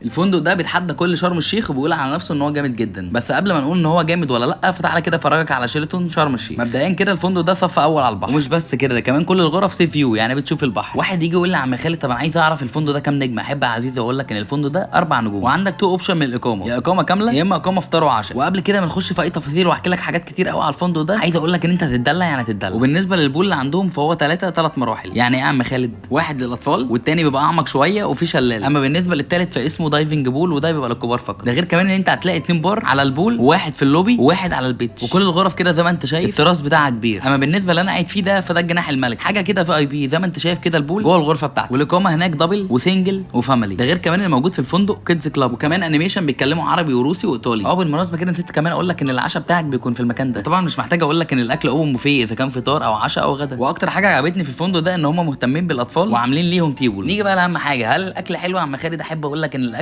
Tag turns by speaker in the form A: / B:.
A: الفندق ده بيتحدى كل شرم الشيخ وبيقول على نفسه ان هو جامد جدا. بس قبل ما نقول ان هو جامد ولا لا، فتعالى كده افرجك على شيراتون شرم الشيخ. مبدئيا كده الفندق ده صف اول على البحر، ومش بس كده، ده كمان كل الغرف sea view، يعني بتشوف البحر. واحد يجي يقول لي يا عم خالد طب انا عايز اعرف الفندق ده كام نجمه. احب يا عزيزي اقول لك ان الفندق ده 4 نجوم، وعندك two option من الاقامه، يا اقامه كاملة يا اما اقامه فطار وعشاء. وقبل كده ما نخش في اي تفاصيل واحكي لك حاجات كتير قوي على الفندق ده، عايز اقول لك ان انت هتتدلع يعني هتتدلع. وبالنسبة لل pool اللي عندهم فهو ثلاث مراحل. يعني ايه يا عم خالد؟ واحد للاطفال، والتاني بيبقى اعمق شوية وفي شلال. اما بالنسبة للتالت فاسمه diving pool، وده بيبقى للكبار فقط. ده غير كمان ان انت هتلاقي اتنين بار على ال pool، وواحد في اللوبي وواحد على ال beach. وكل الغرف كده زي ما انت شايف التراس بتاعها كبير. اما بالنسبة اللي انا قاعد فيه ده فده الجناح الملك، حاجة كده VIP زي ما انت شايف كده. ال pool جوه الغرفة بتاعتك، والاقامة هناك double و single و family. ده غير كمان اللي موجود في الفندق kids club، وكمان animation بيتكلموا عربي وروسي وايطالي. بالمناسبة كده نسيت كمان اقول لك ان العشاء بتاعك بيكون في المكان ده. طبعا مش محتاج اقول لك ان الاكل open buffet اذا كان فطار او عشاء او غدا. واكتر حاجة عجبتني في الفندق ده ان هم مهتمين بالاطفال وعاملين ليهم table. نيجي بقى لاهم حاجه، هل الاكل حلو يا عم خالد؟ احب اقول لك ان الاكل